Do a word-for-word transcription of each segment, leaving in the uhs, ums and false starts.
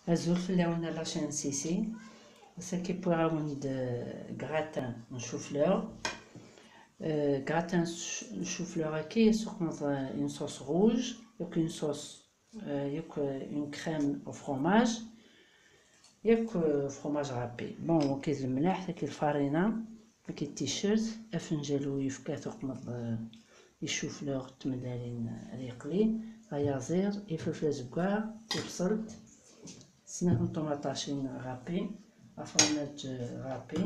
Azul fell-awen a la chaîne Sisi. Ass-agi wwiɣ-awen-d, euh, gratin n chou-fleur. Euh, gratin n ch-, chou-fleur-agi yessuqmeḍ, euh, une sauce rouge, yakk une sauce, euh, yakk, euh, une crème au fromage, yakk, euh, fromage râpé. Bon, wagi d lemleḥ, tagi lfarina, tagi d ticcert, afenǧal n uyefki tuqmeḍ, euh, ichou-fleur tmellalin ad yeqli, ayaziḍ, ifelfel azeggaɣ, tibṣelt, snat n ṭumaṭacin râpé, afromage râpé,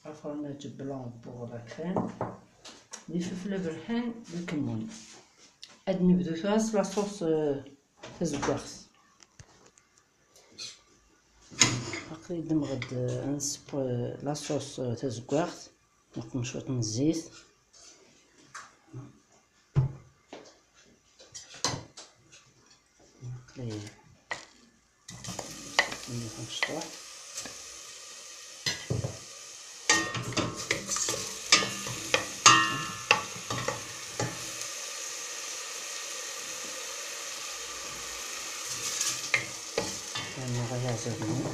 afromage blanc pour la crème, d ifelfel aberkan d lkemmun. Ad nebdu tura s la sauce, euh, tazeggaɣt. Aql-i ddmeɣ-d, euh, ad nsepp, euh, la sauce, euh, tazeggaɣt. Neqqen cwiṭ n zzit. Aql-i mliḥ mecṭuḥ. Rnuɣ ayaziḍ-nni.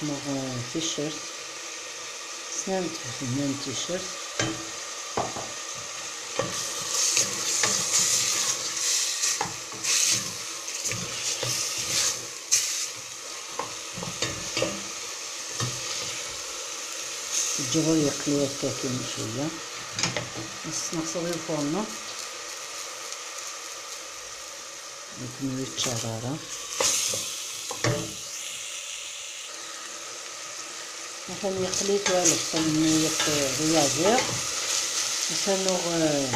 Neɣ, euh, ticcert. Snat n tfesnin n ticcert. Teǧǧiḍ ad yeqli akka kan cwiya. Ad s-nexseḍ i lfurnu. Akken ur yeččar ara. Atan yeqli tura lebṣel-nni yakk d uyaziḍ. Atan uɣ, eh,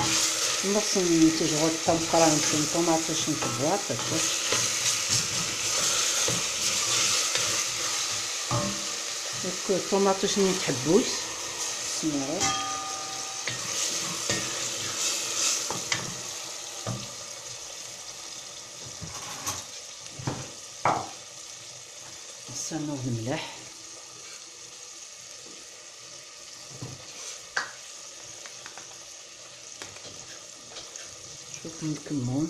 nneṣ n tejɣut tameqqrant n ṭumaṭic n tebwaṭ, akked ṭumaṭic-nni n tḥebbuyt. Semmeṛ. Ass-a nuɣ d mliḥ. Cwiṭ n lkemmun.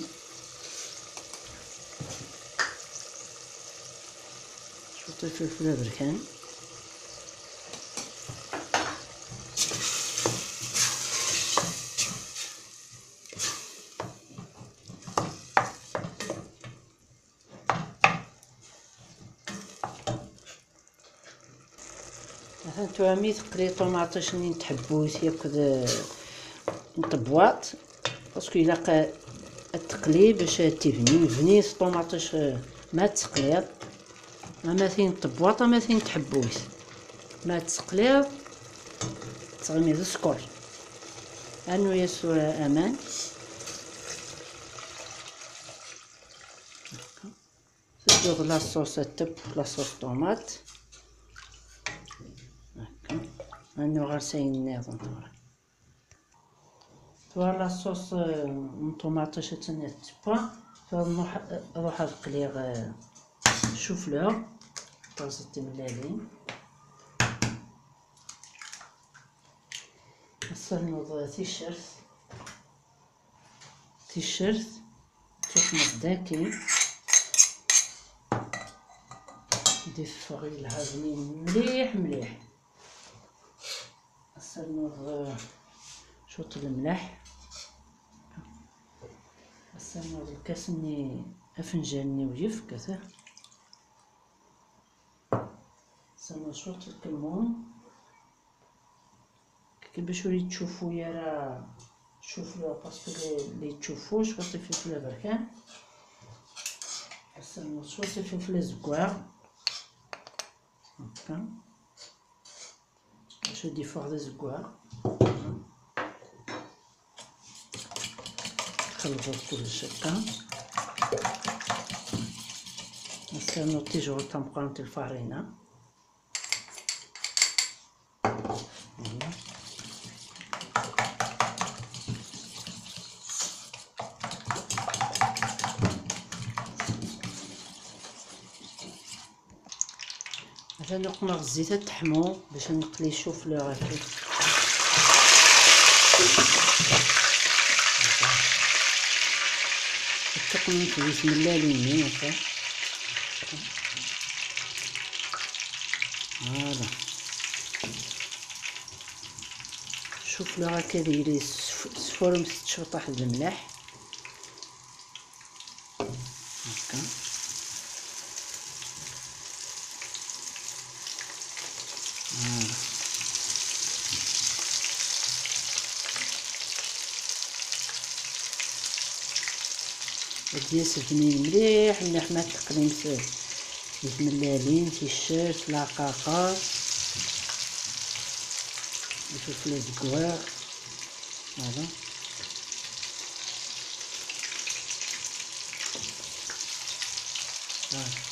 Cwiṭ ifelfel aberkan. Atan tura mi teqli ṭumaṭic-nni n tḥebbuyt akked, eh, n tebwaṭ, parce que ilaq, eh, ad teqli bac ad tibni. Bnit ṭumaṭic, eh, ma ad teqliḍ, ama tin n tebwaṭ, ama tin n tḥebbuyt. Ma ad teqliḍ, tettɣimi d sskeṛ. Rnu-yas tura aman. Tedduḍ la sauce ad tebb, la sauce tomate. Akka. Ad nuɣal s ayen nniḍen tura. Tura la sauce, euh, n ṭumaṭic attan ad tewwa. Tura nruḥ, ruḥ ad qliɣ, euh, chou-fleur. Taẓet timellalin. Ad ternuḍ ticcert. Ticcert, tuqmeḍ daki. D-iffeɣ yelha bnin mliḥ mliḥ. Ad ternuḍ, eh, cwiṭ lemleḥ. Ad ternuḍ lkas-nni, afenǧal-nni uyefki, ata. Ad ternuḍ cwiṭ lkemmun. Kiki bac ur yettcuffu ara chou-fleur, parce que li, li yettcuffu cwiṭ ifelfel aberkan. Ass-a cwiṭ ifelfel azeggaɣ. Akka. Bac ad d-iffeɣ d azeggaɣ. Xelḍeḍ kullec akka. Ass-a nuɣ tijɣut tameqqrant n lfarina. Ad neqqneɣ zzit ad teḥmu bac ad neqli ccuflur akka. Ad teqqnemt di tmellalin-nni akka. Voilà. Ccuflur akka d yili sf-, sfuremt cwiṭaḥ d lemleḥ. Akka. Voilà. Ad d-yas bnin mliḥ, mliḥ ma teqlimt di tmellalin, ticcert, lɛqaqer, ifufla zeggaɣ. Voilà. Voilà.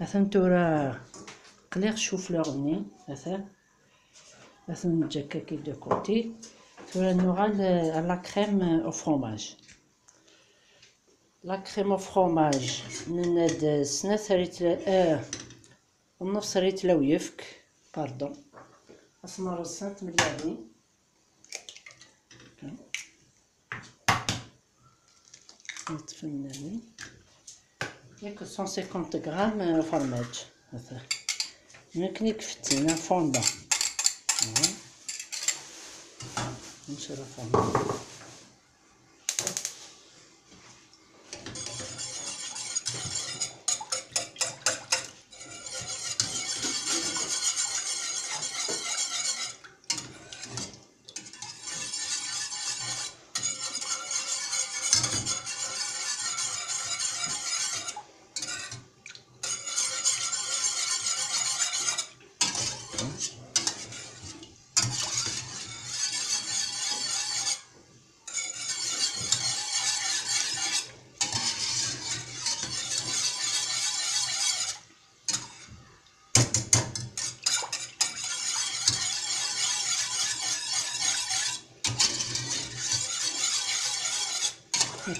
Atan tura qliɣ ccuflur-nni, atan. Atan neǧǧa akka de côté. Tura nuɣal, euh, à la crème au fromage. La crème au fromage, nenna-d snat rritla, eh, nneṣ rritla uyefk, pardon. Ad s-nerreẓ snat tmellalin. Neṭṭef tmellalin. Yak cent cinquante grammes, eh, ufermaj. Ata. Nekni kfettin, un fondant. Voilà. Nmec ɣer ufermaj.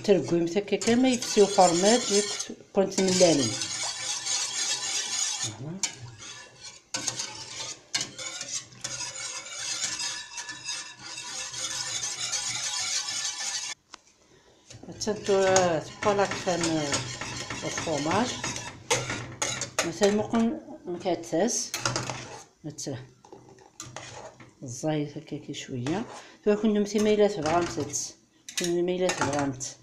Tregwimt akka kan ma yefsi ufermaj, yak wwant tmellalin. Attan tura tewwa la crème, euh, au fromage. Atan muqel amek ad tas. Atta ẓẓayet akka ki cwiya. Tura kunemti ma yella tebɣamt-tt, kunemti ma yella tebɣamt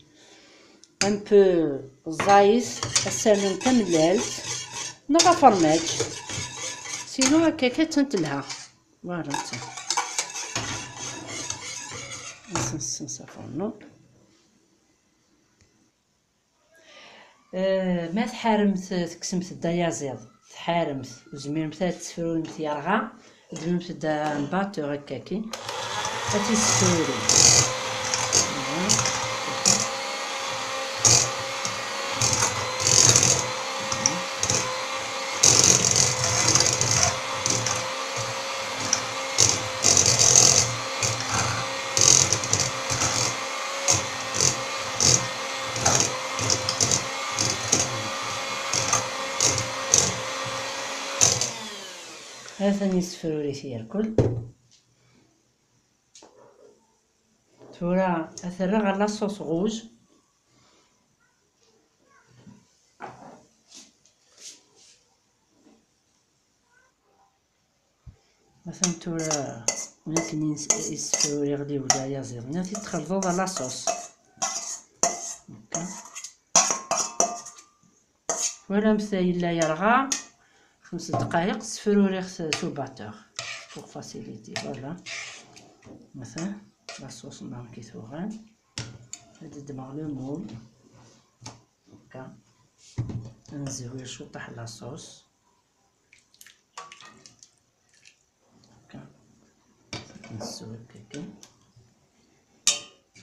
un peu ẓẓayet, ad s-ternum tamellalt neɣ afermaj. Sinon akka kan attan telha. Voilà, tiens. Nessens afernu. Eh, ma tḥaremt, tekksemt-d ayaziḍ, tḥaremt, ur tezmiremt ad tefruremt yerɣa, ddmemt-d un batteur akka-kin, ad t-tessefruremt. Voilà. Atan yessefruri-t yerkul. Tura ad t-rreɣ ɣer la sauce rouge. Atan tura, ulakken yessefruri ɣliw d ayaziḍ-nni, ad t-txelḍeḍ à la sauce. Akka. Twalamt yella yerɣa, xems dqayeq ssefruriɣ-t s ubatteur. Pour faciliter, voilà. Atan la sauce-nneɣ amek i tuɣal. Ad d-ddmeɣ le moule. Akka. Ad nzewwir cwiṭaḥ la sauce. Akka. Nsew akka kan.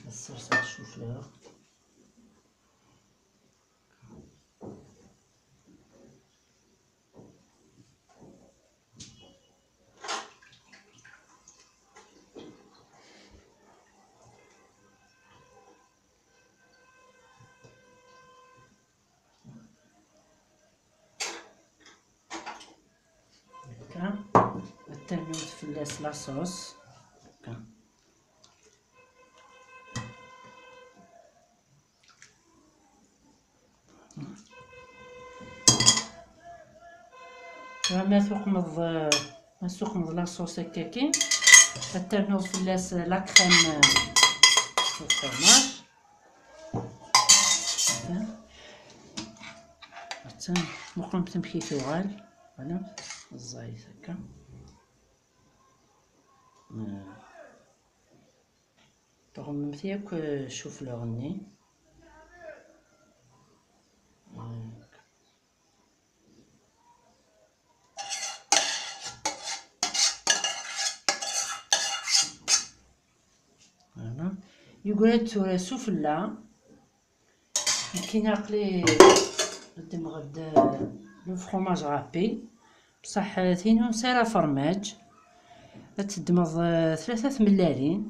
Ad sserseɣ chou-fleur. Ternuḍ fell-as la sauce. Ma tuqmeḍ, ma tuqmeḍ la sauce akkakin, ad ternuḍ fell-as la crème, le fromage. Attan, muqlemt amek i tuɣal. Voilà, ẓẓayet akka. Tɣummemt yakk, eh, ccuflur-nni. Voilà. Yugra-d tura sufella. Nekkini aql-i qeddmeɣ-d le fromage râpé. Bṣaḥ, eh, tin ur nesɛi ara afermaj, ad teddmeḍ, eh, tlata tmellalin,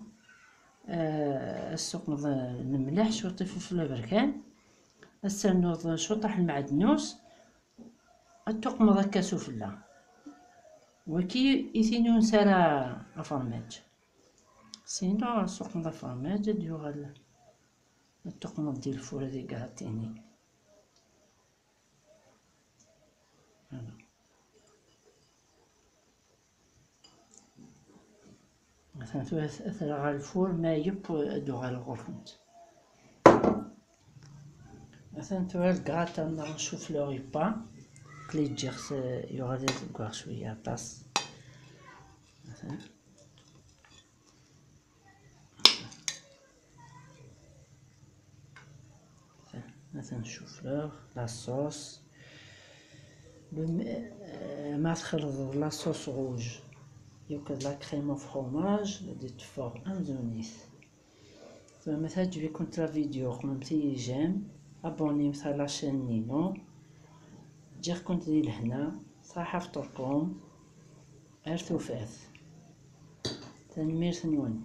eh, ad tessuqmeḍ, eh, lemleḥ, cwiṭ ifulful aberkan, ad ternuḍ cwiṭaḥ lmeɛdnus, ad tuqmeḍ akka sufella. Waki i tin ur nesɛi ara afermaj. Sinon, ad tessuqmeḍ afermaj, ad yuɣal, ad tuqmeḍ di lfur ad igraṭini. Voilà. Atan tura ad t-rreɣ ɣer lfur, ma yeww ad d-uɣaleɣ ɣur-kent. Atan tura lgrata neɣ ccuflur yewwa. Aql-i ǧǧiɣ-t, yuɣal ad deggeɣ cwiya aṭas. Atan. Atan ccuflur, la sauce. Le m-, euh, ma txelḍeḍ la sauce rouge yakk d la crème au fromage, ad d-teffeɣ amzun-it. Tura ma teɛǧeb-ikent la vidéo, qmemt-iyi j'aime, abonnimt à la chaîne-inu. Ǧǧiɣ-kent di lehna, ṣaḥa fṭurkum, ar tufat. Tanemmirt-nwen.